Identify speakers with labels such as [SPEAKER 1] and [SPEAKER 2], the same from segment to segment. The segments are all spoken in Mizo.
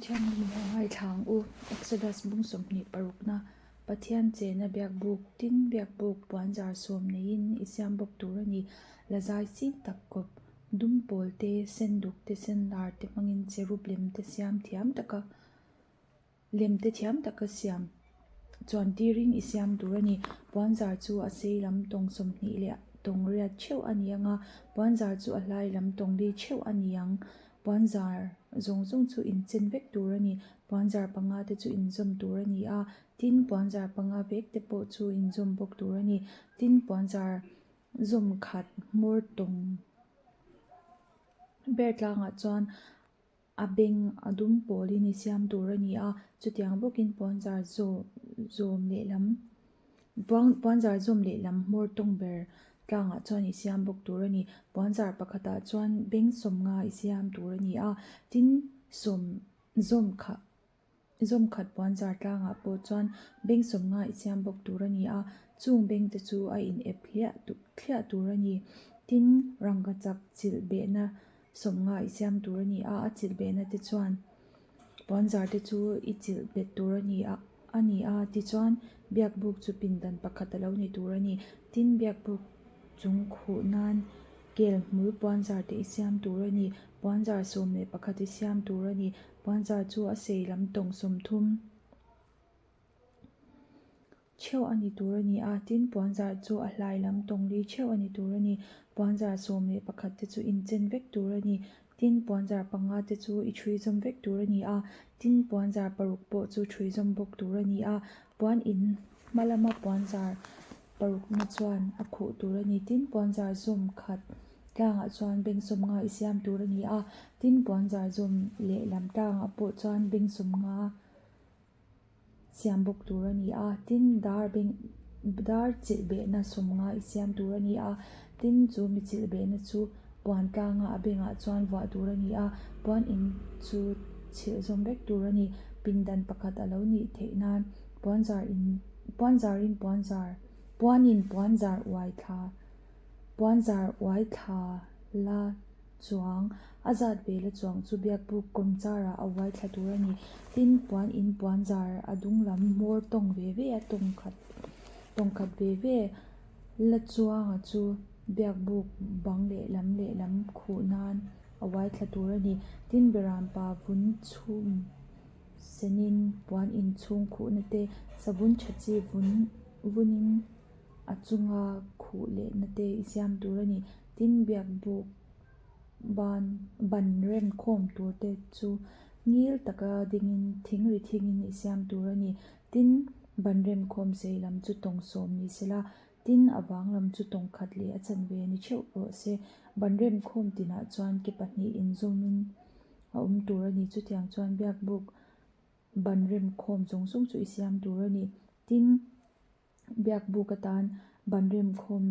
[SPEAKER 1] Thianghlim lo ngaithla ang u. Exodus bung 20 parukna, Pathian chena biakbuk, tin biakbuk puanzar sawm neiin i siam bawk tur a ni. Lazai ching tak kawp, dum pawl te, senduk te, senlar te hmangin cherub lem te siam thiam taka lem te thiam taka siam chuan tirin i siam tur a ni. Puanzar chu a sei lam tawng 20 leh tawng riat theuh a ni ang a, puanzar chu a hlai lam tawng li theuh a ni ang. Puanzar zawng zawng chu inchen vek tur a ni. Puanzar panga te chu inzawm tur a ni a, tin puanzar panga vek te pawh chu inzawm bawk tur a ni. Tin puanzar zawm khat hmawr tawng ber tlangah chuan a beng a dum pawlin i siam tur a ni a, chutiang bawkin puanzar zawm lehlam Puanzar zawm lehlam hmawr tawng ber tlangah chuan i siam bawk tur a ni. Puanzar pakhatah chuan beng 50 i siam tur a ni a, tin sawm zawm kha zawm khat puanzar tlangah pawh chuan beng 50 i siam bawk tur a ni a, chung beng te chu a in ep hliah thliah tur a ni. Tin, rangkachak chilh behna 50 i siam tur a ni a, a chilh behna te chuan Puanzar te chu i chilh bet tur a ni a a ni a, tichuan biakbuk chu pindan pakhat a lo ni tur a ni. Tin, biakbuk chung khuh nan kel hmul puanzar te i siam tur a ni. Puanzar 11 i siam tur a ni. Puanzar chu a sei lam tawng 30. Theuh a ni tur a ni a, tin puanzar chu a hlai lam tawng li theuh a ni tur a ni. Puanzar 11 te chu inchen vek tur a ni. Tin puanzar panga te chu i thui zawm vek tur a ni a, tin puanzar paruk pawh chu thui zawm bawk tur a ni a. Puan in hma lama puanzar parukna chuan a khuh tur a ni. Tin puanzar zawm khat tlangah chuan beng 50 i siam tur a ni a, tin puanzar zawm lehlam tlangah pawh chuan beng 50 siam bawk tur a ni a, tin dar beng dar chilh behna 50 i siam tur a ni a, tin chu mi chilh behna chu puan tlanga a bengah chuan vuah tur a ni a, puan in chu chhilh zawm vek tur a ni. Pindan pakhat a lo nih theih nan puanzar in puanzar in puanzar puanin puanzar uai thla puanzar uai thla la chuang a zat vela chuang chu biakbuk kawmcharah a uai thla tur a ni. Tin, puan in puan zar a dung lam hmawr tawng ve ve a tawng khat tawng khat ve ve la chuanga chu biakbuk bang lehlam lehlam khuh nan a uai thla tur a ni. Tin, berampa vun chhum senin puan in chhung khuhna te savun tha chi vun vunin a chunga khuh lehna te i siam tur a ni. Tin, biakbuk ban ban rem khawm tur te chu ngil taka dingin thing ri thingin i siam tur a ni. Tin, ban rem khawm sei lam chu tawng 10 ni sela, tin a vang lam chu tawng khat leh a chanve ni theuh rawh se. Ban rem khawm tinah chuan ke pahnih inzawmin a awm tur a ni. Chutiang chuan biakbuk ban rem khawm zawng zawng chu i siam tur a ni. Tin, biakbuk atan ban rem khawm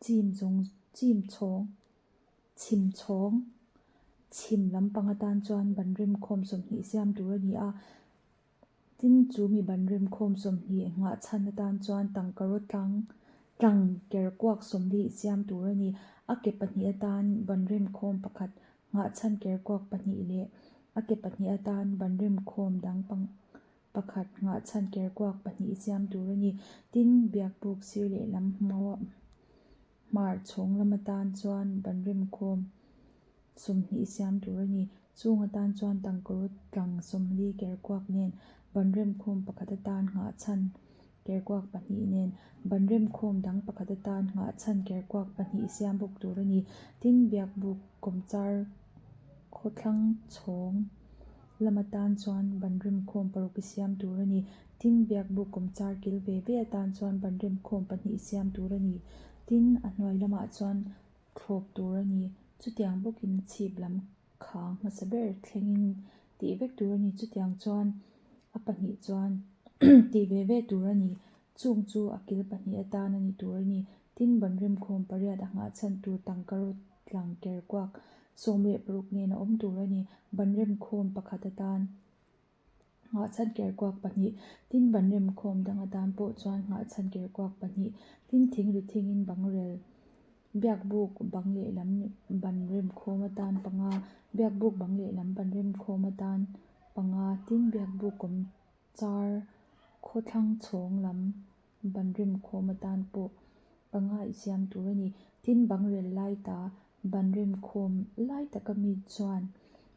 [SPEAKER 1] chim zawng chim chhawng chhim chhawng chhim lampang atan chuan ban rem khawm 20 siam tur a ni a, tin chu mi ban rem khawm 20 nghah chhan atan chuan tangkaraw tlang tlang ker kuak 40 siam tur a ni. A ke pahnih atan ban rem khawm pakhat nghah chhan ker kuak pahnih leh a ke pahnih atan ban rem khawm dang pang pakhat nghah chhan ker kuak pahnih siam tur a ni. Tin, biakbuk sir lehlam hmar chhawng lam atan chuan ban rem khawm 20 siam tur a ni. Chung atan chuan tangkaraw tlang 40 ker kuak nen ban rem khawm pakhat atan nghah chhan ker kuak pahnih nen ban rem khawm dang pakhat atan nghah chhan ker kuak pahnih siam bawk tur a ni. Tin, biakbuk kawmchar khawthlang chhawng lam atan chuan ban rem khawm paruk i siam tur a ni. Tin, biakbuk kawmchar kil ve ve atan chuan ban rem khawm pahnih siam tur a ni. Tin, a hnuai lamah chuan thlawp tur a ni. Chutiang bawkin chhip lam khang hmasa ber thlengin tih vek tur a ni. Chutiang chuan a pahnih chuan tih ve ve tur a ni. Chung chu a kil pahnih atan a ni tur a ni. Tin, ban rem khawm pariat a nghah chhan tur tangkaraw tlang ker kuak 16 nen a awm tur a ni. Ban rem khawm pakhat atan nghah chhan ker kuak pahnih. Tin, ban rem khawm dang atan pawh chuan nghah chhan ker kuak pahnih. Tin, thing ri thingin bang rel. Biakbuk bang lehlam ban remkhawm atan panga, biakbuk bang lehlam ban remkhawm atan panga, tin biakbuk kawm char khawthlang chhawng lam ban remkhawm atan pawh panga i siam tur a ni. Tin, bang rel lai ta ban remkhawm lai taka mi chuan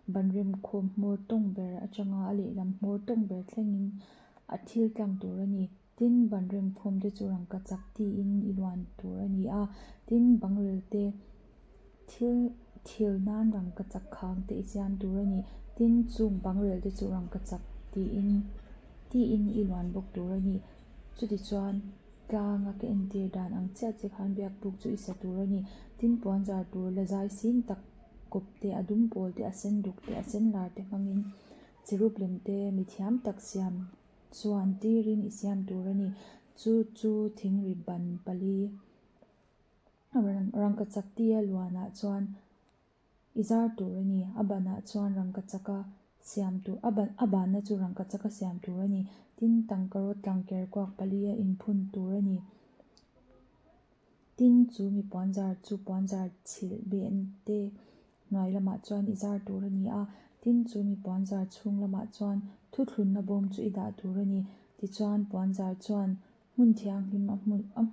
[SPEAKER 1] ban remkhawm hmawr tawng ber atanga a lehlam hmawr tawng ber thlengin a thil tlang tur a ni. Tin, ban remkhawm te chu rangkachak tiin i luan tur a ni a, tin, bangrel te thil thil nan rangkachak khang te i siam tur a ni. Tin, chung bangrel te chu rangkachak tiin tiin i luan bawk tur a ni. Chutichuan, tlanga ka entir dan ang chiah che khan biakbuk chu i sa tur a ni. Tin, puanzar tur la zai sin tak kawp te, a dum pawl te, a sen duk te, a sen lar te hmangin cherub lem te mithiam tak siam Chuan tirin i siam tur a ni. Chu chu thingri ban pali rangkachak tia luanah chuan i zar tur a ni. A banah chuan rangkachaka siam tur a ban a banna chu rangkachaka siam tur a ni. Tin, tangkaraw tlangker kuak pali a inphun tur a ni. Tin, chu mi puanzar chu puanzar chhilh ben te Hnuai lamah chuan i zar tur a ni a, tin chu mi puanzar chhung lamah chuan thuthlunna bawm chu i dah tur a ni. Tichuan puanzar chuan hmun thianghlim a hmun a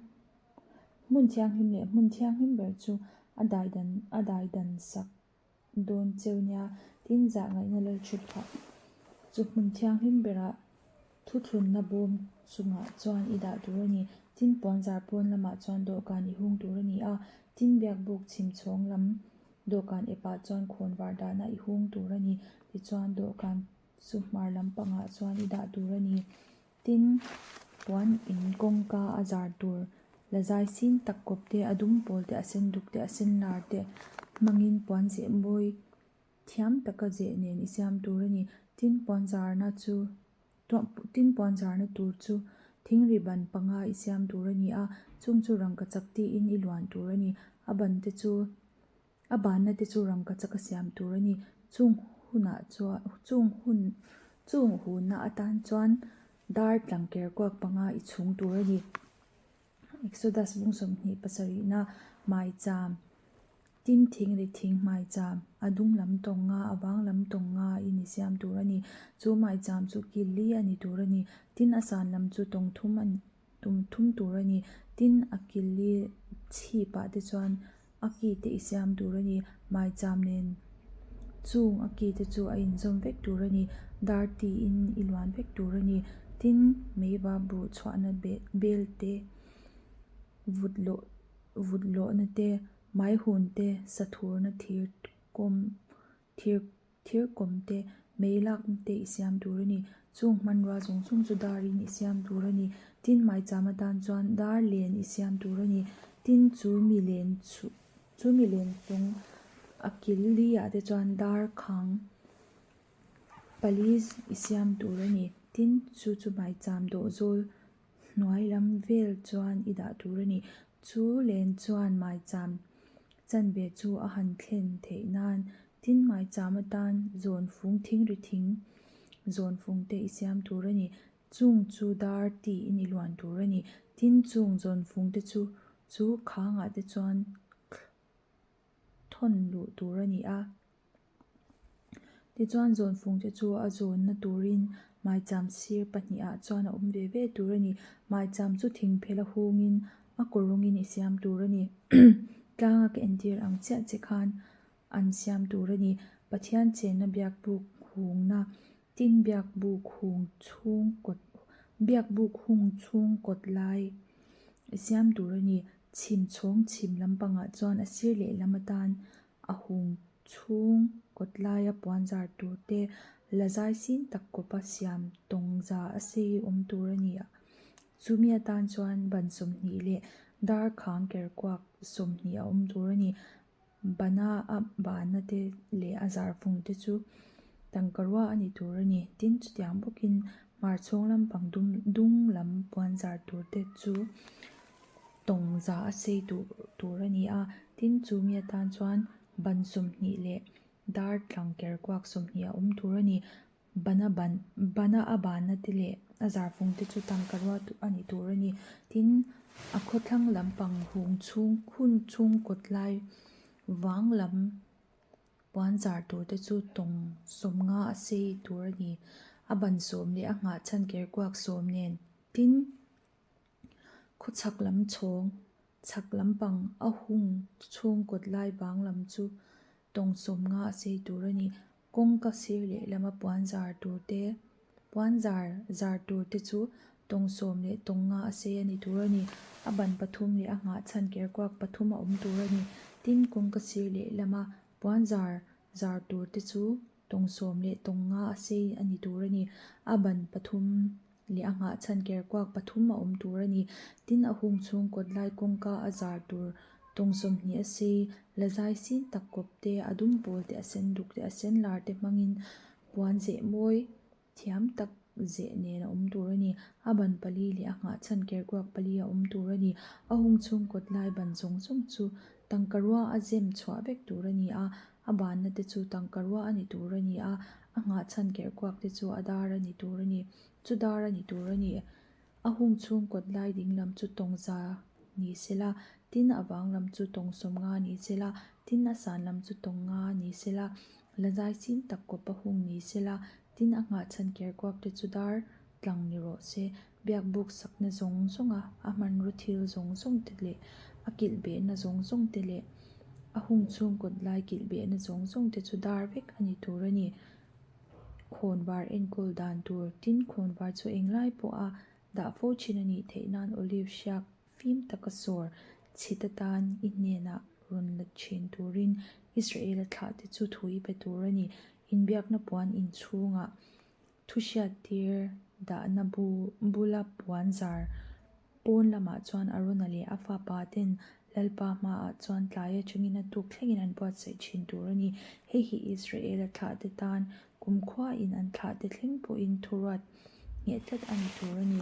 [SPEAKER 1] hmun thianghlim leh hmun thianghlim ber chu a daidan a daidan sak dawn cheu nia. Tin zahngaihna lalthutphah chu hmun thianghlim berah Thuthlunna bawm chungah chuan i dah tur a ni. Tin puanzar pawn lamah chuan dawhkan i hung tur a ni a, tin biakbuk chhim chhawng lam dawhkan epah chuan khawnvar dahna i hung tur a ni. Tichuan dawhkan chu hmar lampangah chuan i dah tur a ni. Tin puan in kawngka a zar tur la zai sin tak kawp te, a dum pawl te, a sen duk te, a sen lar te hmangin puan zeh mawi Thiam taka zeh nen i siam tur a ni. Tin puanzarna chu tin puanzarna tur chu thingri ban panga i siam tur a ni a, chung chu rangkachak tiin i luan tur a ni. A ban te chu a banna te chu rangkachak a siam tur a ni. Chung hunah chuan chung hun chung hunna atan chuan dar tlangker kuak panga i chhung tur a ni. Exodus bung 27na maicham Tin thing ri thing maicham a dung lam tawng nga a vang lam tawng nga in i siam tur a ni. Chu maicham chu kil li a ni tur a ni. Tin a san lam chu tawng thum a tum thum tur a ni. Tin a kil li chhip ah te chuan a ki te i siam tur a ni. Maicham nen chung a ki te chu a inzawm vek tur a ni. Dar tiin i luan vek tur a ni. Tin meiva buh chhuahna bel te vut lawh vut lawhna te maihun te sathurna thir kawm thir thir kawm te mei lakna te i siam tur a ni. Chung hmanrua zawng zawng chu darin i siam tur a ni. Tin maicham atan chuan dar len i siam tur a ni. Tin chu mi len chu chu mi len chung a kil li ah te chuan dar khang pali i siam tur a ni. Tin chu chu maicham dawh zawl Hnuai lam vel chuan i dah tur a ni. Chu len chuan maicham chanve chu a han thlen theih nan tin maicham atan zawn fung thingri thing zawn fung te i siam tur a ni. Chung chu dar tiin i luan tur a ni. Tin chung zawn fung te chu chu khangah te chuan thawn luh tur a ni a. Tichuan zawnfung te chu a zawnna turin maicham sir pahnihah chuan a awm ve ve tur a ni. Maicham chu thingphel a hungin a kaw rawngin i siam tur a ni. Tlanga ka entir ang chiah che khan an siam tur a ni. Pathian chenna biakbuk hungna tin biakbuk hung chhung kawt biakbuk hung chhung kawt lai i siam tur a ni. Chhim chhawng chhim lampangah chuan a sir lehlam atan A hung chhung kawt laia puanzar tur te la zai sin tak kawpa siam tawng za a sei awm tur a ni a. Chumi atan chuan ban 20 leh dar khang ker kuak 20 a awm tur a ni. Bana a bana te leh a zar fung te chu tangka rua a ni tur a ni. Tin, chutiang bawkin hmar chhawng lampang dum dung lam puanzar tur te chu tawng za a sei duh tur a ni a, tin chu mi atan chuan ban 20 leh dar tlang ker kuak 20 a awm tur a ni. Bana ban bana a banna te leh a zarfung te chu tangkarua a ni tur a ni. Tin, a khawthlang lampang hung chhung hun chhung kawt lai vang lam puan zar tur te chu tawng sawmnga a sei tur a ni. A ban sawm leh a nghah chhan kerkuak sawm nen. Tin, khawchhak lam chhawng chhak lampang a hung chhung kawt lai vang lam chu tawng sawmnga a sei tur a ni. Kawngka sir lehlama puan zar tur te, puan zar zar tur te chu tawng sawm leh tawng nga a sei a ni tur a ni. A ban pathum leh a nghah chhan kerkuak pathum a awm tur a ni. Tin, kawngka sir lehlama puan zar zar tur te chu tawng sawm leh tawng nga a sei a ni tur a ni. A ban pathum leh a nghah chhan kerkuak pathum a awm tur a ni. Tin, a hung chhung kawt lai kawngka a zar tur tawng 20 a sei, la zai sin tak kawp te, a dum pawl te, a sen duk te, a sen lar te hmangin puan zeh mawi thiam tak zeh nen a awm tur a ni. A ban pali leh a nghah chhan kerkuak pali a awm tur a ni. A hung chhung kawt lai ban zawng zawng chu tangkarua a zem chhuah vek tur a ni a, a banna te chu tangkarua a ni tur a ni a, a nghah chhan kerkuak te chu a dar a ni tur a ni. Chu dar a ni tur a ni. A hung chhung kawt lai ding lam chu tawng za ni se la, tin a vang lam chu tawng 50 ni se la, tin a san lam chu tawng nga ni se la, la zai chin tak kawp a hung ni se la, tin a nghah chhan kerkuak te chu dar tlang ni rawh se. Biakbuk sakna zawng zawnga a hmanraw thil zawng zawng te leh a kilh behna zawng zawng te leh a hung chhung kawt lai kilh behna zawng zawng te chu dar vek a ni tur a ni. Khawnvar enkawl dan tur tin khawnvar chu englai pawha dah fo thin a nih theih nan olive hriak fim taka sawr chhit atan i hnenah rawn la thin turin Israela thlahte chu thu i pe tur a ni. Inbiakna puan inchhungah Thuhriattir dahna bu bula puan zar pawn lamah chuan Arona leh a fapa ten Lalpa hmaah chuan tlai atangin a tuk thlengin an buatsaih thin tur a ni. Hei hi Israela thlahte tan kumkhuain an thlahte thleng pawhin thuruat ngheh tlat a ni tur a ni.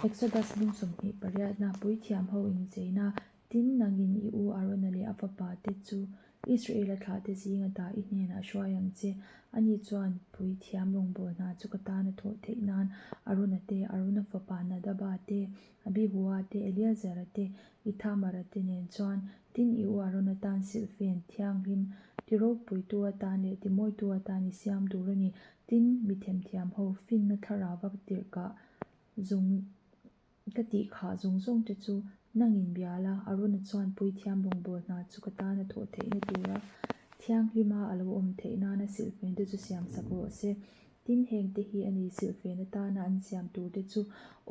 [SPEAKER 1] Exodus bung 28 na Puithiam ho incheina Tin, nangin i u Arona leh a fapa te chu Israela thlahte zinga dah i hnenah hruai ang che. Ani chuan puithiam rawngbâwl hna chu ka tan a thawh theih nan Arona te, Arona fapa Nadaba te, Abihua te, Eleazara te, Ithamara te nen chuan, tin i u Arona tan silhfen thianghlim ti ropuitu atan leh ti mawitu atan i siam tur a ni. Tin, mi themthiam ho finna thlarauva tirhkah zung Ka tih khah zawng zawng te chu nang in bia la, Aruna chuan puithiam rawngbâwl hna chu ka tan a thawh theihna tura thianghlima a lo awm theih nana silhfen te chu siam sak rawh se. Tin, heng te hi a ni silhfen atana an siam tur te chu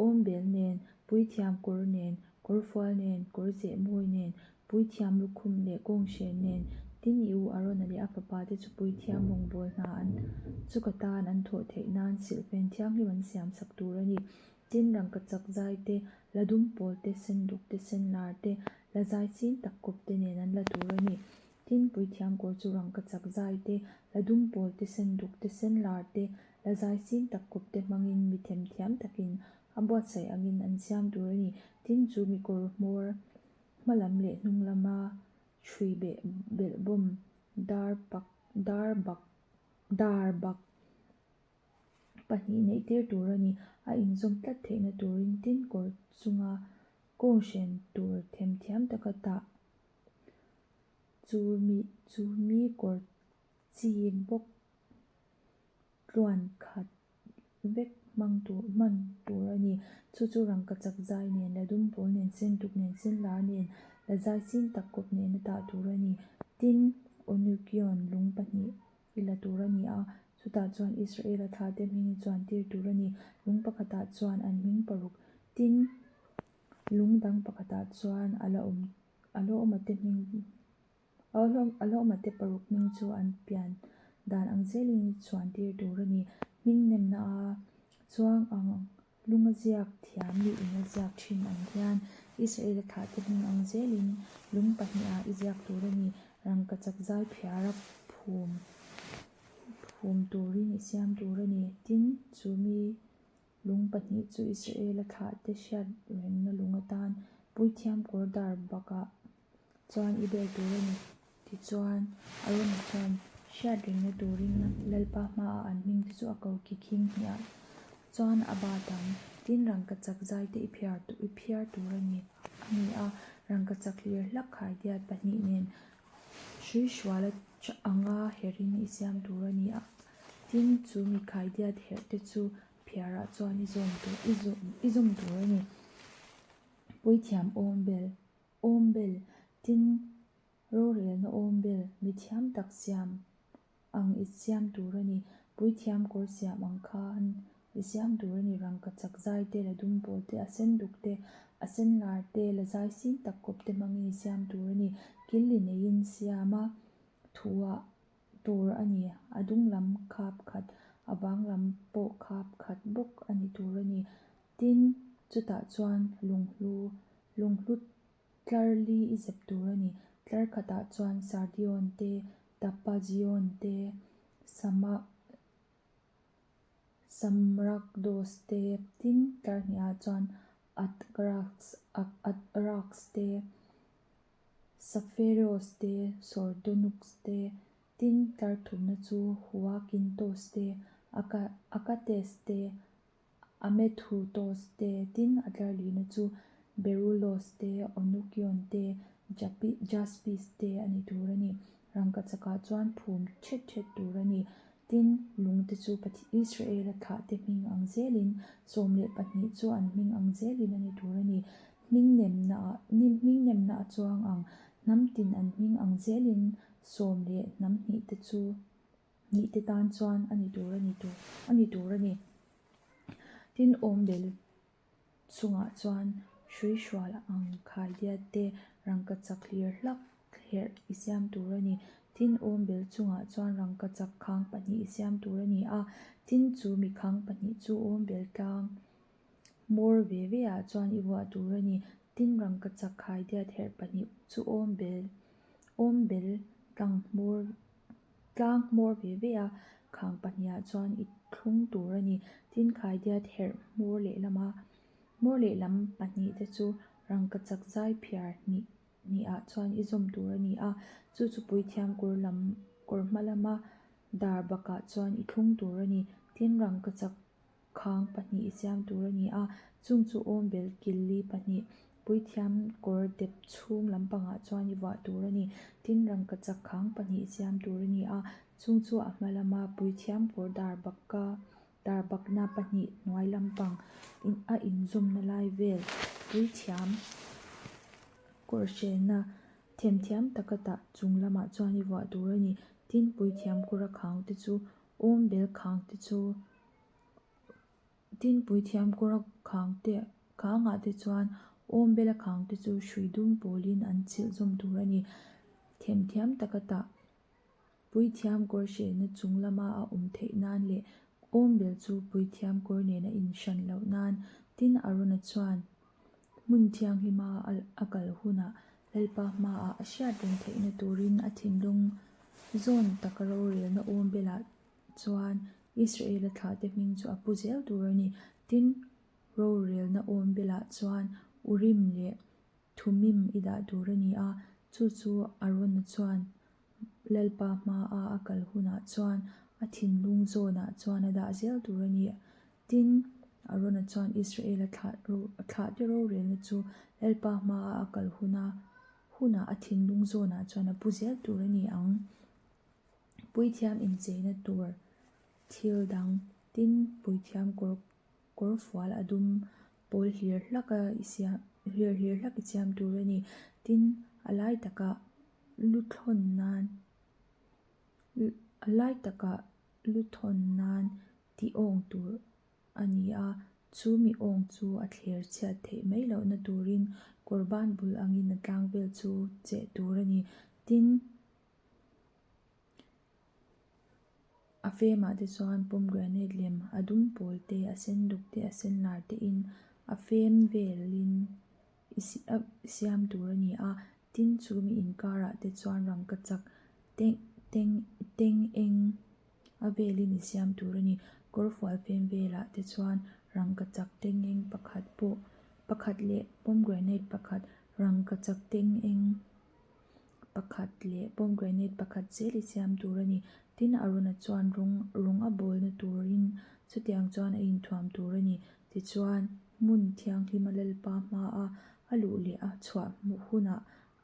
[SPEAKER 1] awmbel nen, puithiam kawr nen, kawrfual nen, kawr zeh mawi nen, puithiam lukhum leh kawnghren nen, tin i u Arona leh a fapa te chu puithiam rawngbâwl hna an chu ka tan an thawh theih nan silhfen thianghlim an siam sak tur a ni. Tin rangkachak zai te, la dum pawl te, senduk te, senlar te, la zai chin tak kawp te nen an la tur a ni. Tin puithiam kawr chu rangkachak zai te, la dum pawl te, senduk te, senlar te, la zai chin tak kawp te hmangin mi themthiam takin a buatsaih angin an siam tur a ni. Tin chu mi kawr hmawr hma lam leh hnung lama hrui beh belhbawm dar pak dar bak dar bak pahnih neih tir tur a ni. A inzawm tlat theihna turin tin kawr chunga kawnghren tur themthiam taka tah chu mi chu mi kawr chi bawk tluan khat vek hmang tur hman tur a ni. Chu chu rangkachak zai nen la dum pawl nen senduk nen senlar nen la zai chin tak kawp nen a tah tur a ni. Tin Onukion lung pahnih i la tur a ni a, chutah chuan Israela thlahte hming i chuan tir tur a ni. Lung pakhatah chuan an hming paruk, tin, lung dang pakhatah chuan a la awm a la awm ate hming a la awm ate paruk hming chu an pian dan ang zelin i chuan tir tur a ni. Hming nemna a chuang ang Lung a ziak thiam leh in a ziak thin ang hian Israel-a thlahte hming ang zelin lung pahniha i ziak tur a ni. Rangkachak zai phiara phum phum turin i siam tur a ni. Tin, chu mi lung pahnih chu Israel-a thlahte hriat rengna lung atan puithiam kawr dar bakah chuan i bel tur a ni. Tichuan, Arona chuan. Hriatrengna turin Lalpa hmaah an hmingte chu a koki khing hniah chuan a bat ang. Tin, rangkachak zaite i phiar i phiar tur a ni a ni a, rangkachak hlir hlak khaidiat pahnih nen hruihruala anga herin i siam tur a ni a. Tin, chu mi khaidiat herhte chu phiarah chuan i zawm tur i zawm i zawm tur a ni. Puithiam awmbel awmbel tin Rorelna awmbel, mi thiam tak siam ang i siam tur a ni. Puithiam kawr siam ang khan i siam tur a ni. Rangkachak zai te, la dum pawl te, a sen duk te, a sen lar te, la zai sin tak kawp te hmangin i siam tur a ni. Kil li neiin siam a thuah tur a ni. A dung lam khap khat, a vang lam pawh khap khat bawk a ni tur a ni. Tin, chutah chuan lunghlu, lunghlu Tlar li i zep tur a ni. Tlar khatah chuan Sardion te, Tapazion te, Sama Samragdos te, tin tlar hnihah chuan Atgrax Atrax te, Sappherios te, Sordonux te, tin tlar thumna chu Huakintos te, Aka Akates te, Amethutos te, tin a tlarlihna chu Berulos te, Onukion te, Jaspis te a ni tur a ni. Rangkachakah chuan phum thet thet tur a ni. Tin, lungte chu Israela thlahte hming ang zelin, 12 chu an hming ang zelin a ni tur a ni. Hming nemnaah hming nemna a chuang ang, hnam tin an hming ang zelin sawm leh hnam hnihte chu Nih te tan chuan a ni tur a ni tur a ni tur a ni. Tin, awmbel chungah chuan hruihrual ang khaidiat te rangkachak hlir hlak herh i siam tur a ni. Tin, awmbel chungah chuan rangkachak khang pahnih i siam tur a ni a. Tin, chu mi khang pahnih chu awmbel tlang hmawr ve ve ah chuan i vuah tur a ni. Tin, rangkachak khaidiat herh pahnih chu awmbel awmbel tlang hmawr Tlang hmawr ve ve a, khang pahnihah chuan i thlung tur a ni. Tin, khaidiat herh hmawr lehlama hmawr lehlam pahnih te chu rangkachak zai phiar hnih hnihah chuan i zawm tur a ni a. Chu chu puithiam kawr lam kawr hma lama dar bakah chuan i thlung tur a ni. Tin, rangkachak Khang pahnih i siam tur a ni a, chung chu awmbel kil li pahnih puithiam kawr dep chhung lampangah chuan i vuah tur a ni. Tin, rangkachak khang pahnih i siam tur a ni a, chung chu a hma lama puithiam kawr dar bakka dar bakna pahnih hnuai lampang a inzawmna lai vel puithiam kawr hrenna themthiam taka tah chung lamah chuan i vuah tur a ni. Tin, puithiam kawra khang te chu awmbel khang te chu Tin, puithiam kawra khang te khangah te chuan awmbela khang te chu hrui dum pawlin an chilh zawm tur a ni. Themthiam taka tah puithiam kawr hrenna chung lama a awm theih nan leh awmbel chu puithiam kawr nen a inhran loh nan tin Arona chuan hmun thianghlima a kal hunah Lalpa hmaah a hriat reng theihna turin a thinlung zawn taka rorelna awmbelah Chuan Israela thlahte hming chu a pu zel tur a ni. Tin, rorelna awm belah chuan Urim leh Thumim i dah tur a ni a, chu chu Arona chuan Lalpa hmaa a kal hunah chuan a thinlung zawnah chuan a dah zel tur a ni. Tin, Arona chuan Israela thlahte rorelna chu Lalpa hmaa a kal huna hunah a thinlung zawnah chuan a pu zel tur a ni ang. Puithiam incheina tur thil dang tin puithiam kawr kawr fual a dum pawl hlir hlak a i siam hlir hlir hlak i siam tur a ni. Tin a lai takah lu thawn nan a lai takah lu thawn nan tih awng tur a ni a, chu mi awng chu a thler chhiat theih mai lohna turin kawr ban bul angin a tlang vel chu cheh tur a ni. Tin. A femah te chuan pomegranate lem a dum pawl te a sen duk te a sen lar te in a fem velin i siam tur a ni a tin chu mi inkarah te chuan rangkachak teng teng teng eng a velin i siam tur a ni kawrfual fem velah te chuan rangkachak teng eng pakhat pawh pakhat leh pomegranate pakhat rangkachak teng eng. Pakhat leh pomegranate pakhat zel i siam tur a ni. Tin, Arona chuan rawng rawng a bawlna turin chutiang chuan a inthuam tur a ni. Tichuan, hmun thianghlima Lalpa hmaa a luh leh a chhuah hunah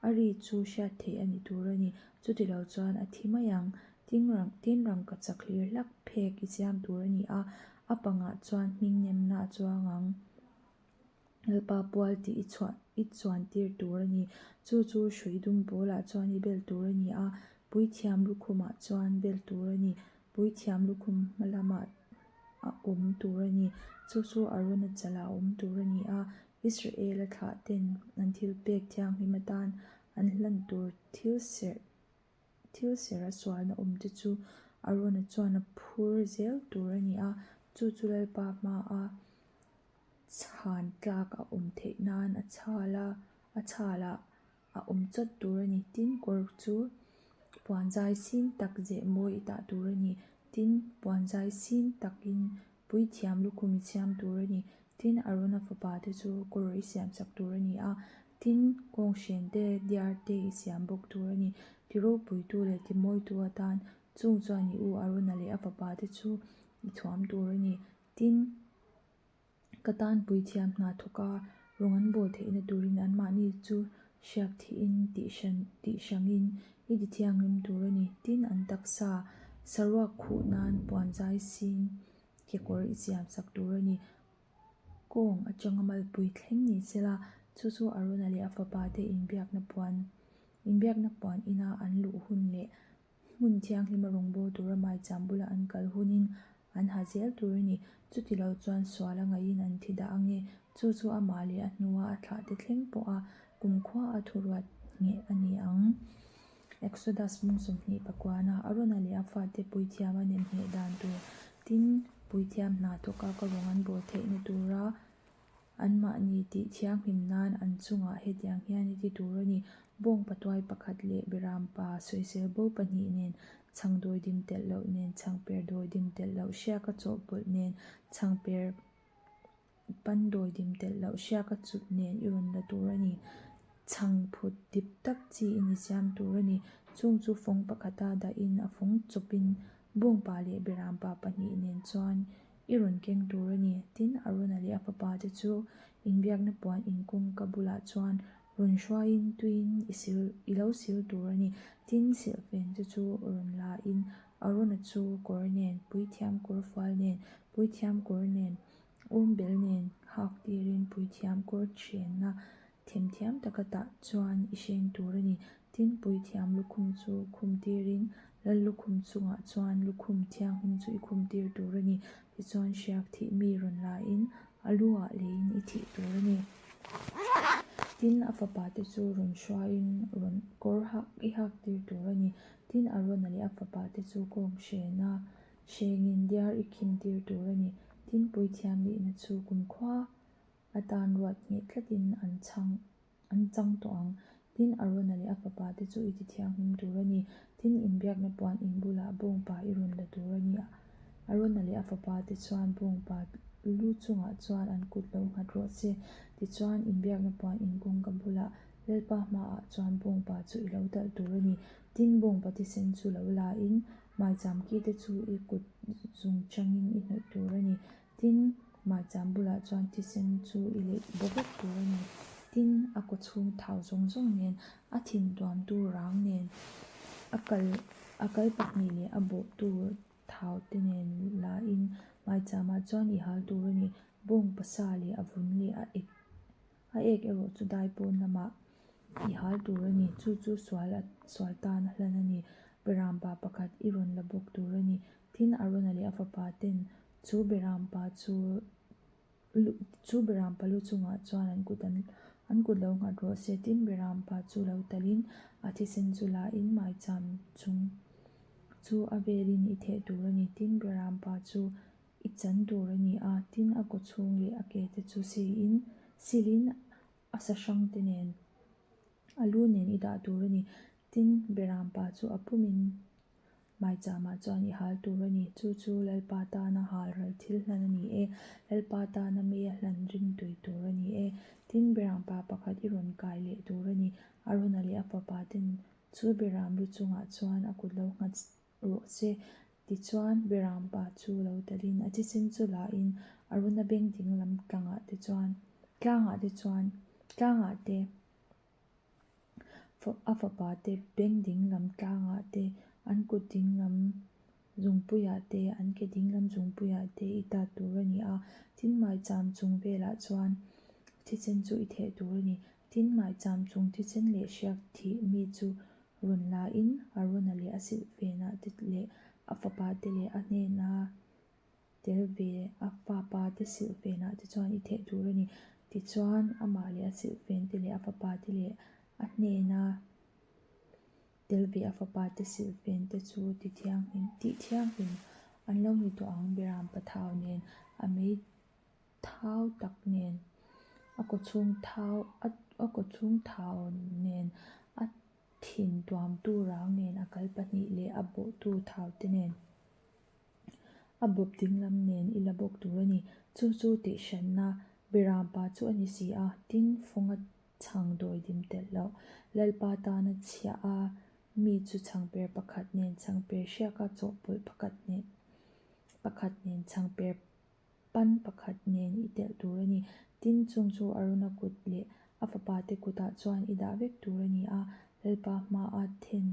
[SPEAKER 1] a ri chu hriat theih a ni tur a ni. Chutilo chuan a thi mai ang. Tin, tin rangkachak hlir hlak phek i siam tur a ni a, a pangah chuan hming nemna a chuang ang. Lalpa pual tih i chhuah i chuan tir tur a ni. Chu chu hrui dum pawlah chuan i bel tur a ni a, puithiam lukhumah chuan bel tur a ni. Puithiam lukhum hma lamah a awm tur a ni. Chu chu Arona chalah a awm tur a ni a, Israela thlah ten an thil pek thianghlim atan an hlan tur thil serh Thil sera sualna awm te chu Arona chuan a phur zel tur a ni a, chu chu Lalpa hmaa chhan tlak a awm theih nan a chhal a, a chhalah a awm chawt tur a ni. Tin, kawr chu puanzai sin tak zeh mawi i tah tur a ni. Tin, puanzai sin takin puithiam lukhum i siam tur a ni. Tin, Arona fapa te chu kawr i siamsak tur a ni a, Tin, kawnghren te, diar te i siam bawk tur a ni. Ti ropuitu leh ti mawitu atan chung chuan i u Arona leh a fapa te chu i thuam tur a ni. Tin, ka tan puithiam hna thawk a, rawng an bawl theihna turin anmahni chu hriak thihin tihhran tih hrangin i ti thianghlim tur a ni. Tin, an taksa saruak khuh nan puanzai sin kekawr i siamsak tur a ni. Kawng atanga malpui thleng ni sela, chu chu Arona leh a fapa te inbiakna puan inbiakna puan ina an luh hun leh hmun thianghlima rawngbâwl tura maicham bula an kal hunin an ha zel tur a ni. Chuti lo chuan sual a ngaihin an thi dah ange, chu chu amah leh a hnua a thlah te thleng pawha kumkhua a thuruat ngheh a ni ang. Exodus mung 28 a Arona leh a fate puithiam a nem ngheh dan tur tin puithiam hna thawka ka rawng an bawl theihna tura anmahni tih thianghlim nan an chungah hetiang hian i ti tur a ni. Bawng patuai pakhat leh beram pa sawisel bo pahnih nen, chhang dawidim telh loh nen, chhangper dawidim telh loh hriaka chawhpawlh nen, chhangper Pan dawidim telh loh hriak a chut nen i rawn la tur a ni. Chhang phut dip tak chi i ni siam tur a ni. Chung chu fawng pakhata dahin a fawng chawpin bawngpa leh berampa pahnih nen chuan i rawn keng tur a ni. Tin, Arona leh a fapa te chu inbiakna puan in kawngka bulah chuan rawn hruaiin tuiin i sil i lo sil tur a ni. Tin, silhfen te chu rawn lain Arona chu kawr nen, puithiam kawrfual nen, puithiam kawr nen, Umbel nen hak tirin puithiam kawr thianna themthiam taka tah chuan i hreng tur a ni. Tin, puithiam lukhum chu khum tirin lal lukhum chungah chuan lukhum thianghlim chu i khum tir tur a ni. Tichuan hriak thih mi rawn lain a lu ah leiin i thih tur a ni. Tin, a fapa te chu rawn hruaiin rawn kawr hak i hak tir tur a ni. Tin, Arona leh a fapa te chu kawng hrena Hrengin diar i khim tir tur a ni. Tin, puithiam nihna chu kumkhua atan ruat ngheh tlatin an chhang an chang tawh ang. Tin, Arona leh a fapa te chu i ti thianghlim tur a ni. Tin, inbiakna puan in bulah bawngpa i rawn la tur a ni. Arona leh a fapa te chuan bawngpa lu chungah chuan an kut lo nghat rawh se. Tichuan, inbiakna puan in kawngka bulah Lalpa hmaah chuan bawngpa chu i lo talh tur a ni. Tin, bawngpa thisen chu lo la in Maicham ki te chu i kut zung changin i hnawih tur a ni. Tin, maicham bulah chuan thisen chu i leih baw vek tur a ni. Tin, a kaw chhung thau zawng zawng nen, a thin tuamtu rang nen, a kal a kal pahnih leh a bawhtu thau te nen lain maichamah chuan i hal tur a ni. Bawng pasa leh a vun leh a ek A ek erawh chu dai pawn lamah i hal tur a ni. Chu chu sual a sual tan a hlan a ni. Berampa pakhat i rawn la bawk tur a ni. Tin, Arona leh a fapa ten chu berampa chu chu berampa lu chungah chuan an kut an an kut lo nghat rawh se. Tin, berampa chu lo talin a thisen chu lain maicham chung chu a velin i theh tur a ni. Tin, berampa chu I chan tur a ni a, tin a kaw chhung leh a ke te chu silin silin a sa hrang te nen a lu nen i dah tur a ni. Tin, Berampa chu a pumin maicham ah chuan i hal tur a ni. Chu chu Lalpa tana hal ral thil hlan a ni e, Lalpa tana mei a hlan ringtui tur a ni e. Tin, Berampa pakhat i rawn kai leh tur a ni. Arona leh a fapa ten chu Beram lu chungah chuan a kut lo nghat. rawh se. Tichuan, Berampa chu lo talin a thisen chu lain Arona beng dinglam tlangah te chuan, tlangah te chuan, tlangah te, a fapa te beng dinglam tlangah te, an kut dinglam zungpuiah te, an ke dinglam zungpuiah te i tat tur a ni a. Tin, maicham chung velah chuan thisen chu i theh tur a ni. Tin, maicham chung thisen leh hriak thih mi chu rawn la in Arona leh a silhfenah te leh a fapa te leh a hnena tel ve a fapa te silhfenah te chuan i theh tur a ni. Tichuan, amah leh a silhfen te leh a fapa te leh a hnena tel ve a fapa te silhfen te chu ti thianghlim tih thianghlim an lo ni tawh ang. Beram pathau nen a mei thau tak nen a kawchhung thau a kawchhung thau nen a thin tuamtu rang nen a kal pahnih leh a bawhtu thau te nen a bawp dinglam nen i la bawk tur a ni. Chu chu tihhranna Berampa chu a ni si a, tin fawnga chhang dawidim telh loh Lalpa tana chhiah a mi chu chhangper pakhat nen chhangper hriaka chawhpawlh pakhat nen pakhat nen chhangper Pan pakhat nen i telh tur a ni. Tin, chung chu Arona kut leh a fapate kutah chuan i dah vek tur a ni a, Lalpa hmaa then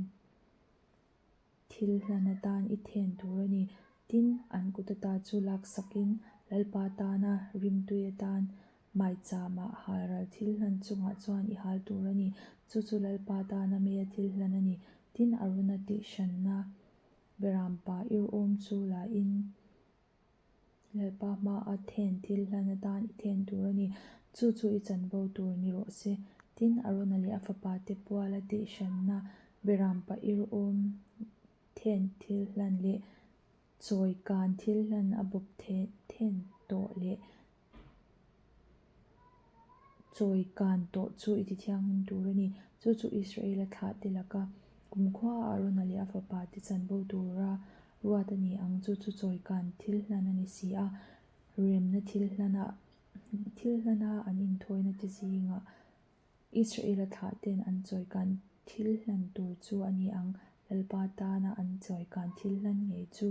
[SPEAKER 1] thil hlan atan i then tur a ni. Tin, an kut ata chu laksakin Lalpa tana rimtui atan maichama halral thil hlan chungah chuan i hal tur a ni. Chu chu Lalpa tana meia thil hlan a ni. Tin, Arona tihhranna berampa irhawm chu lahin, Lalpa hmaa then thil hlan atan i then tur a ni. Chu chu i chanvo tur ni rawh se. Tin, Arona leh a fapa te puala tihhranna Berampa irhawm then thil hlan leh chawi kan thil hlan a bawp then tawh leh Chawi kan tawh chu i ti thianghlim tur a ni. Chu chu Israela thlahte laka kumkhua Arona leh a fapa te chanvo tura ruat a ni ang. Chu chu chawi kan thil hlan a ni si a, remna thil hlana thil hlana an inthawina te zingah Israela thlahten an chawi kan thil hlan tur chu a ni ang. Lalpa tana an chawi kan thil hlan ngei chu.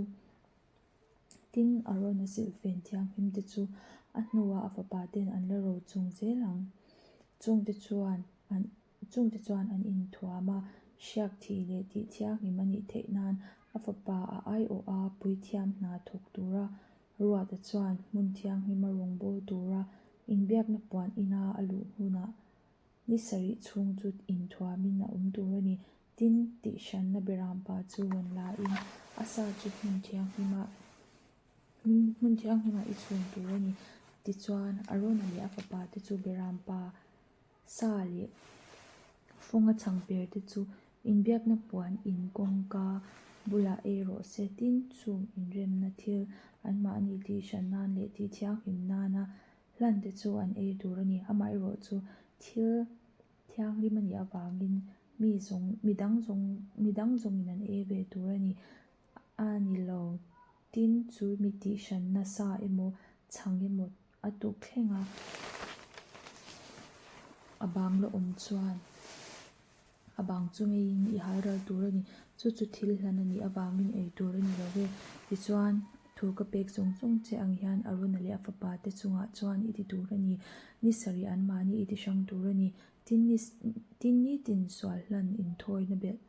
[SPEAKER 1] Tin, Arona silhfen thianghlim te chu a hnuah a fapa ten an la ro chung zel ang. Chungte chuan an chungte chuan an inthuam a, hriak thih leh tih thianghlim a nih theih nan a fapa a aiawh a puithiam hna thawk tura Ruata chuan hmun thianghlima rawngbâwl tura inbiakna puan ina a luh hunah Ni sarih chhung chu inthuamin a awm tur a ni. Tin, tihhranna berampa chu rawn la in a sa chu hmun thianghlimah hmun thianghlimah i chhun tur a ni. Tichuan, Arona leh a fapa te chu berampa sa leh fawnga chhangper te chu inbiakna puan in kawngka bulah ei rawh se. Tin, chung inremna thil anmahni tihhran nan leh tihthianghlim nana Hlan te chu an ei tur a ni. Amaherawh chu thil thianghlim a nih avangin mi zawng mi dang zawng mi dang zawngin an ei ve tur a ni. A ni lo. Tin, chu mi tihhran nasa emaw chhang emaw a tuk thleng a, a bang la awm chuan A bang chu ngeiin i hal ral tur a ni. Chu chu thil hlan a nih avangin ei tur a ni lo ve. Tichuan, thu ka pek zawng zawng che ang hian Aruna leh a fapa te chungah chuan i ti tur a ni. Ni sarih anmahni i ti hrang tur a ni. Tin ni tin nitin sual hlan inthawina belh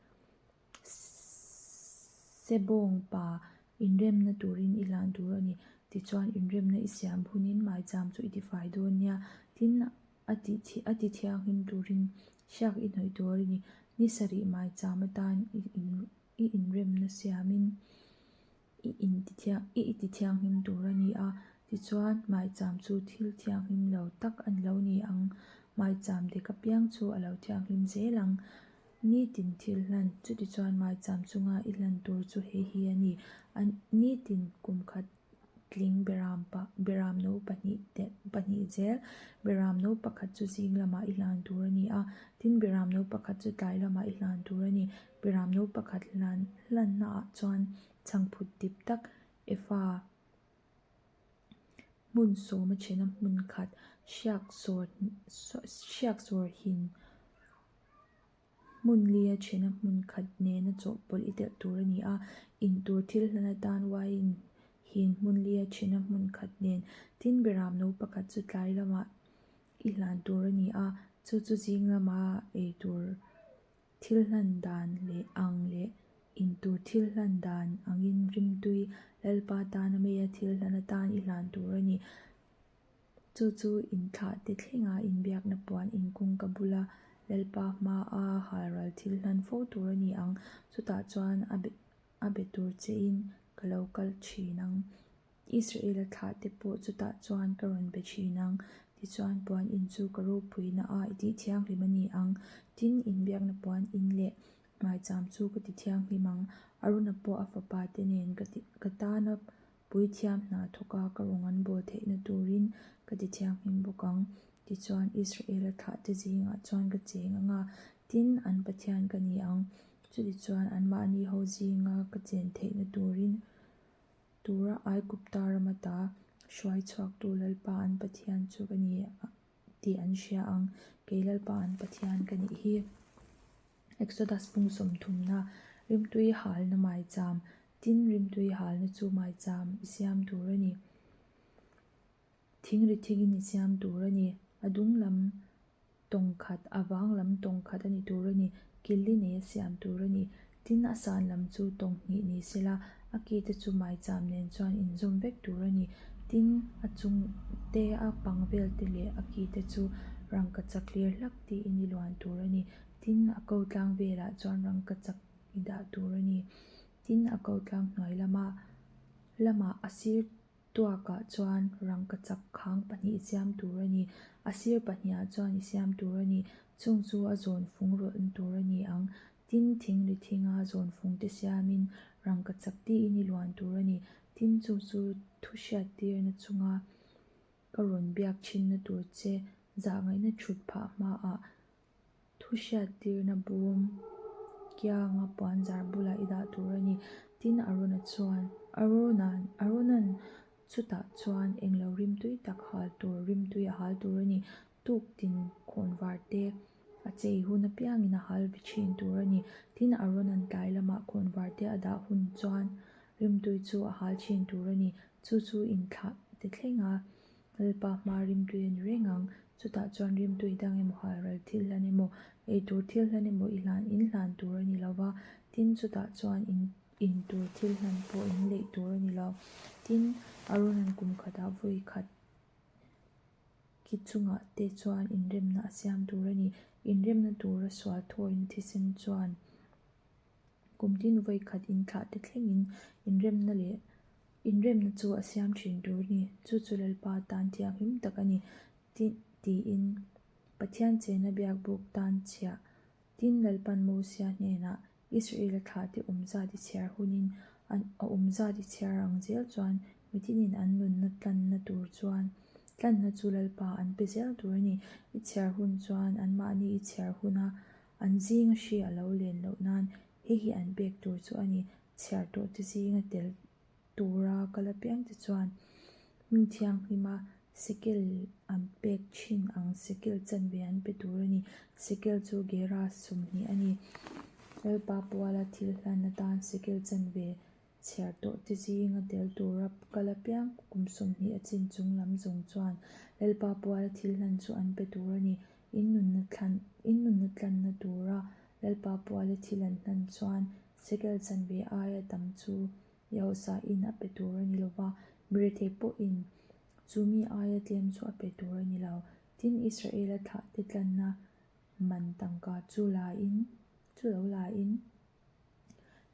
[SPEAKER 1] sebawng pa inremna turin i hlan tur a ni. Tichuan, inremna i siam hunin maicham chu i tifai dawn nia. Tin, A tih thi a ti thianghlim turin hriak i hnawih tur a ni. Ni sarih maicham atan i in i inremna siamin i inti thiang i iti thianghlim tur a ni a. Tichuan, maicham chu thil thianghlim lo tak a ni lo ni ang. Maicham dek apiang chu a lo thianghlim zel ang. Nitin thil hlan, chutichuan maicham chunga i hlan tur chu hei hi a ni. A nitin kum khat tling beram pa beram no pahnih te pahnih zel beram no pakhat chu zing lamah i hlan tur a ni a tin beram no pakhat chu tlai lamah i hlan tur a ni beram no pakhat hlan hlanna ah chuan chhangphut dip tak efa hmun sawm a then a hmun khat hriak sawr hriak sawr hin. Hmun lia thena hmun khat nena chawhpawlh i telh tur a ni a, in tur thil hlan atan uaiin hin hmun lia thena hmun khat nen tin beram no pakhat chu tlai lamah i hlan tur a ni a, chu chu zing lama ei tur thil hlan dan leh ang leh in tur thil hlan dan angin rimtui Lalpa tana meia thil hlan atan i hlan tur a ni. Chu chu inthlahte thlenga inbiakna puan inkawngka bula Lalpa hmaa halral thil hlan fo tur a ni ang. Chutah chuan a a be tur chein ka lo kal thin ang. Israela thlahte pawh chutah chuan ka rawn be thin ang. Tichuan puan in chu ka ropuina a i tih thianghlim a ni ang. Tin, inbiakna puan in leh maicham chu ka ti thianghlim ang. Aruna pawh a fapa te nen ka ti ka tana Puithiam hna thawka ka rawn an bawl theihna turin ka ti thianghlim bawk ang. Tichuan, Israela thlahte zingah chuan ka cheng ang a, tin, an Pathian ka ni ang. Chutichuan, anmahni ho zinga ka chen theihna turin tura Aigupta rama ta hruai chhuaktu Lalpa an Pathian chu ka ni tih an hria ang. Kei Lalpa an Pathian ka nih hi. Exodus pung sawmthumna, Rimtui halna maicham, Tin, rimtui halna chu maicham i siam tur a ni. Thing ri thingin i siam tur a ni. A dung lam tawng khat, a vang lam tawng khat a ni tur a ni. Killi nei a siam tur a ni. Tin, a san lam chu tawng hnih ni sela, a ki te chu maicham nen chuan inzawm vek tur a ni. Tin, a chung te, a pang vel te leh a ki te chu rangkachak hlir hlak tiin i luan tur a ni. Tin, a ko tlang velah chuan rangkachak i dah tur a ni. Tin, a ko tlang hnuai lama lamah a sir tuakah chuan rangkachak khang pahnih i siam tur a ni. A sir pahnihah chuan i siam tur a ni. Chung chu a zawn fung rawlhna tur a ni ang. Tin, thing ri thinga zawn fung te siamin rangkachak tiin i luan tur a ni. Tin, chu chu thu hriat tirna chunga ka rawn biak thinna tur che zahngaihna thut phah hmaah Thu hriattirna bawm kianga puanzar bulah i dah tur a ni. Tin, Arona chuan, Arona'n, Arona'n chutah chuan englo rimtui tak hal tur, rimtui a hal tur a ni. Tuk tin khawnvar te a chei hun apiangin a hal ve thin tur a ni. Tin, Arona'n tlai lamah khawnvar te a dah hun chuan rimtui chu a hal thin tur a ni. Chu chu inthlah te thleng a. Lalpa hma rimtui a ni reng ang. Chutah chuan rimtui dang emaw, halral thil hlan emaw, eitur thil hlan emaw i hlan in hlan tur a ni lo va, tin chutah chuan in in tur thil hlan pawh in leih tur a ni lo. Tin, Arona'n kum khatah vawi khat ki chungah te chuan inremna a siam tur a ni. Inremna tura sual thawina thisen chuan Kum tin vawi khat inthlah te thlengin inremna leh inremna chu a siam thin tur a ni. Chu chu Lalpa tan thianghlim tak a ni tiin Pathian chena biakbuk tan chhiah. Tin, Lalpan Mosia hnenah Israel-a thlahte awm zat i chhiar hunin a awm zat i chhiar ang zel chuan mitinin an nunna tlanna tur chuan tlanna chu Lalpa an pe zel tur a ni. I chhiar hun chuan anmahni i chhiar huna An zinga hri a lo len loh nan hei hi an pek tur chu a ni. Chhiar tawh te zinga tel tura kal apiang te chuan hmun thianghlima sekel an pek thin ang sekel chanve an pe tur a ni. Sekel chu gera 20 a ni. Lalpa puala thil hlan atan sekel chanve Chhiar tawh te zinga tel tura kal apiang kum 20 a chin chung lam zawng chuan Lalpa puala thil hlan chu an pe tur a ni. In nunna thlan, in nunna tlanna tura Lalpa puala thil an hlan chuan sekel chanve aia tam chu Yehosain a pe tur a ni lo va, mirethei pawhin chu mi aia tlem chu a pe tur a ni lo. Tin, Israela thlahte tlanna man tangka chu la in, chu lo la in,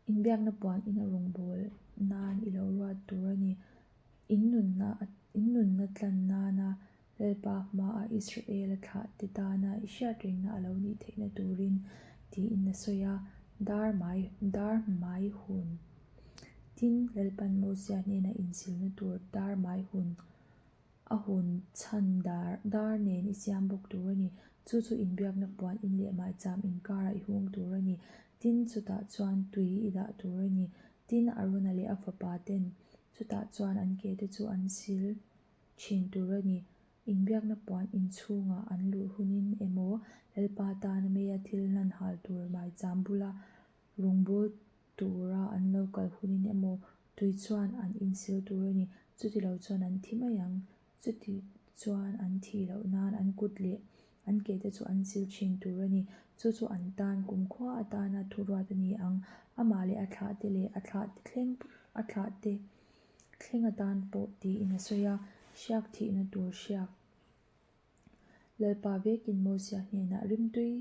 [SPEAKER 1] Inbiakna puan in a rawngbâwl nân i lo ruat tur a ni. In nunna in nunna tlan nâna Lalpa hmaah Israel-a thlahte tâna i hriat rengna a lo nih theihna tûrin tiin a sawi a, Dâr mai dâr mai hun. Tin, Lalpan Mosia hnêna insilna tûr dâr mai hun A hun chhan dar dar nen i siam bawk tur a ni. Chu chu inbiakna puan in leh maicham inkarah i hung tur a ni. Tin, chutah chuan tui i dah tur a ni. Tin, Arona leh a fapa ten chutah chuan an ke te chu an sil thin tur a ni. Inbiakna puan inchhungah an luh hunin emaw, Lalpa tana meia thil hlan hal tur maicham bula rawngbâwl tura an lo kal hunin emaw tui chuan an insil tur a ni. Chutilo chuan an thi mai ang. Chuti chuan an thih loh nan an kut leh an ke te chu an sil thin tur a ni. Chu chu an tan kumkhua atana thuruat a ni ang. Amah leh a thlahte leh a thlahte thleng a thlahte thleng atan pawh tiin a sawi a, hriak thihna tur hriak Lalpa vekin Mosia hnenah rimtui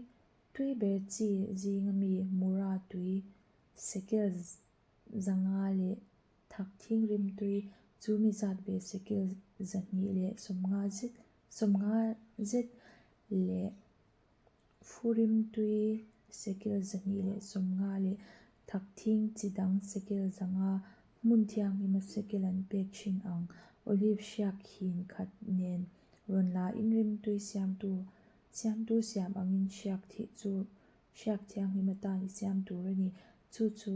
[SPEAKER 1] tui ber chi zinga mi Mura tui sekel 500 leh Thakthing rimtui chu mi zat ve sekel 250 zet 50 zet leh Fu rimtui sekel 250 leh thakthing chi dang sekel 500 hmun thianghlima sekel an pek thin ang. Olive hriak hin khat nen rawn lain rimtui siamtu siamtu siam angin hriak thih chu hriak thianghlim atan i siam tur a ni. Chu chu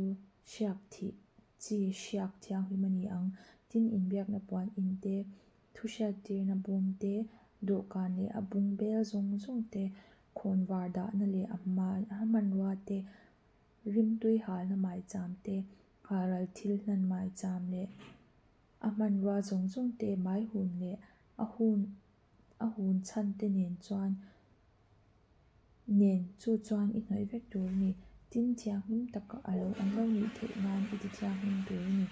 [SPEAKER 1] hriak thih chi hriak thianghlim a ni ang. Tin, inbiakna puan in te, Thuhriattirna bawm te, dawhkan leh a bung bel zawng zawng te, khawnvar dahna leh a hmanrua te, rimtui halna maicham te, halral thil hlan maicham leh a hmanrua zawng zawng te, maihun leh a hun a hun chhan te nen chuan nen chu chuan i hnawih vek tur a ni. Tin, thianghlim taka a lo an lo nih theih nan i ti thianghlim tur a ni.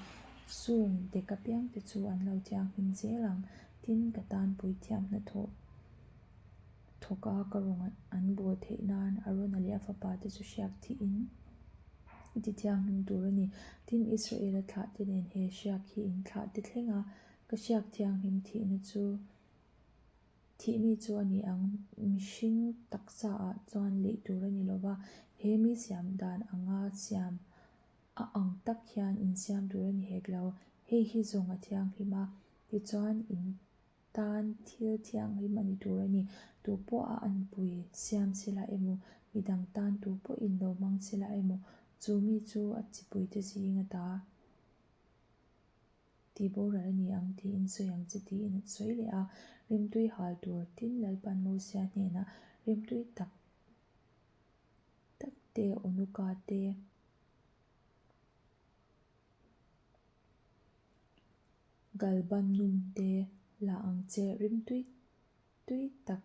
[SPEAKER 1] Chung dek apiang te chu an lo thianghlim zel ang. Tin, ka tan puithiam hnathawh thawk a ka rawn an bawl theih nan Arona leh a fapa te chu hriak thihin i ti thianghlim tur a ni. Tin, Israela thlah te nen he hriak hi in thlah te thleng a, ka hriak thianghlim thihna chu Thih mi chu a ni ang, mihring taksa ah chuan leih tur a ni lo va, he mi siam dan anga siam a ang tak hian insiam tur a ni hek lo. Hei hi zawng a thianghlim a, tichuan in tan thil thianghlim a ni tur a ni. Tu pawh a anpui siam sela emaw, midang tan tu pawhin lo hmang sela emaw, chu mi chu a chipuite zing ata. Tih boral a ni ang tiin sawi ang che tiin an sawi leh a. Rimtui hal tur tin Lalpan Mosia hnenah rimtui tak tak te, Onuka te, Galbanum te la ang che, rimtui tui tak,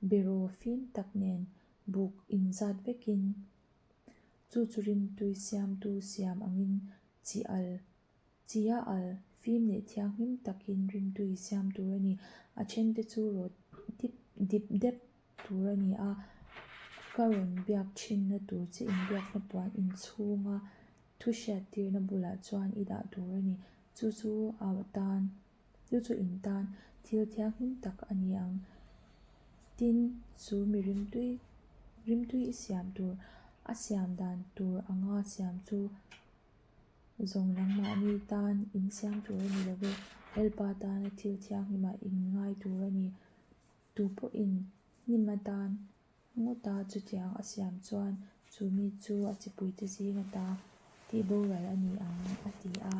[SPEAKER 1] beraw fim tak nen buk inzat vekin chu chu rimtui siamtu siam angin chi al Chia al, fim leh thianghlim takin rimtui siam tur a ni. A thente chu rawt dip dip dep tur a ni a, ka rawn biak thinna tur che inbiakna puan inchhunga thu hriattirna bulah chuan i dah tur a ni. Chu chu a tan, chu chu in tan thil thianghlim tak a ni ang. Tin, chu mi rimtui rimtui i siam tur, a siam dan tur anga siam chu Zawng nangmahni tan insiam tur a ni lo ve, Lalpa tana thil thianghlimah in ngai tur a ni. Tu pawhin hnim atan ngawta chutiang a siam chuan chu mi chu a chipuite zing ata tihboral a ni ang, a ti a.